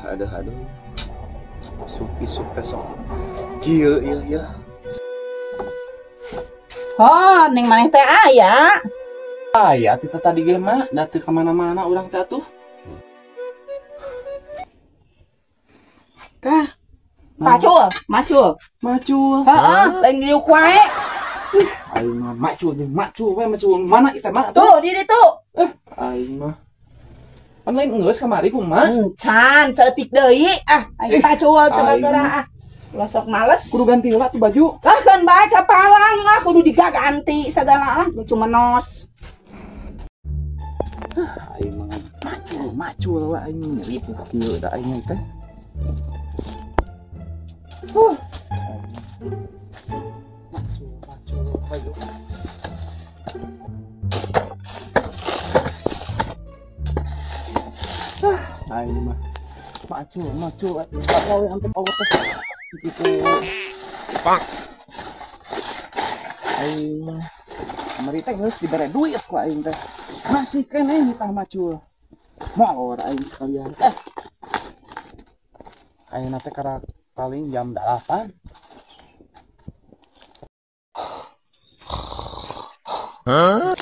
Aduh aduh. Isuk-isuk besok. Kieu ieu ya. Oh, ning maneh teh aya. Aya tita tadi ge mah, da teu ka mana-mana urang teh atuh. Tah. Macul, macul. Macul. Heeh, lain diuk wae. Aing mah macul jeung macul we macul mana ieu teh mah atuh. Tuh, di ditu. Aing mah. Pan lain geus kamari kumaha? Encan saeutik deui ah, aing pacul coba Aing. geura ah. Ulah sok males. Kudu ganti heula tuh baju. Lah kan bae kapalang lah kudu digaganti sagala lah cuma nos. Aing mah macul macul we aing nyeri ka kieu da aing teh. Macul macul hayu. Aing mah macul macul atau yang teh Allah teh gitu. Pak. Aing mah kamari teh geus dibere duit ku aing teh. Masih keneh tah macul. Molor aing sekalian. Aing teh karak paling jam 8. Hah?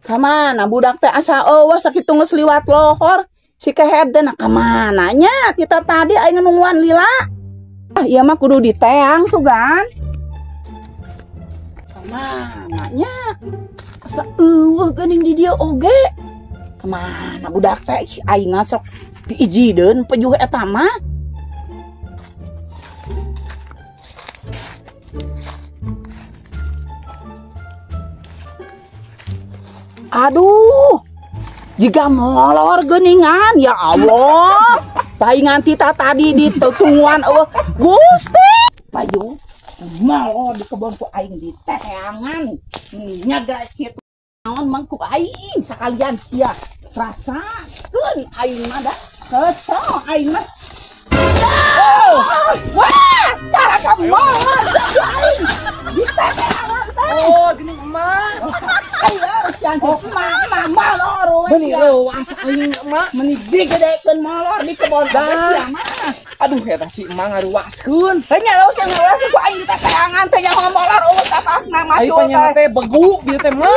Kamana budak teh asa eueuh sakitu geus liwat lohor si kehed teh nah kamana nya kita tadi aing nungguan lila. Ah ieu mah kudu diteang sugan. Kamana nya asa eueuh geuning di dieu oge. Kamana budak teh aing sok diijideun pejuh eta mah. Aduh, jika molor geningan, ya Allah. Paingan tita tadi di tutungguan, eueuh, Gusti. Payu, molor di kebon ku aing di teangan. Nyagra kitu naon mangku aing sakalian sia. Rasakeun aing mah da. Kesel aing mah. Oh, wah, cara ka molor aing di teangan teh. Oh, geuning emak. Ayo, emak molor we. Meni leuwas aing emak. Meni digedekeun molor di kebon sia mah. Aduh eta si emak ngaruwaskeun. Heuh nya leuwas ngaruwaskeun ku aing di teangan teh nya molor eueuh tapakna macul. Aing panyana teh begu dieu teh mah.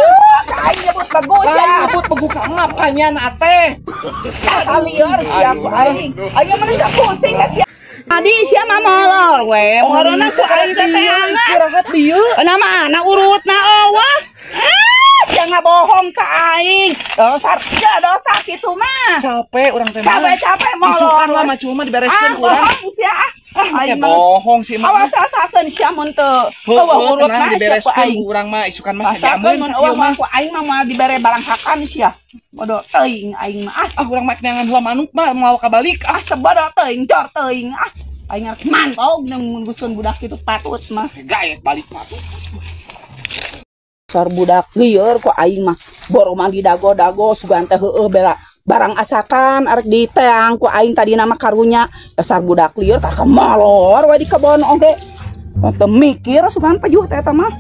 Ka aing nyebut begu sia. Lain nyebut begu ka emak panyana teh. Kalieur sia ku aing. Aing mah geus pusing sia. Tadi sia mah molor we. Molorna ku aing teh teangan. Istirahat dieu. Nama anak urutna eueuh. Jangan bohong ke aing. Dosa ya dosa kitu mah. Capek urang teh mah. Capek-capek molor. Isukan lah macul mah dibereskeun ku urang. Bohong sia. Aing bohong sih mah. Awas asakeun sia mun teu. Eueuh urutna dibereskeun ku urang mah isukan mah sajameun sakieu mah. Ku aing mah moal dibere barangkakan sia. Bodoh teuing aing mah. Ah urang mah neangan heula manuk mah moal kabalik. Ah sebodoh teuing jor teuing ah. Aing arek mantog nunggukeun budak kitu patut mah. Gaet balik patut. Sor budak lieur ku aing mah boro mah didago-dago sugan teh heueuh bela barang asakan arek diteang ku aing tadi nama karunya dasar budak lieur ka molor we di kebon oge teu mikir sugan pejuh teh eta mah.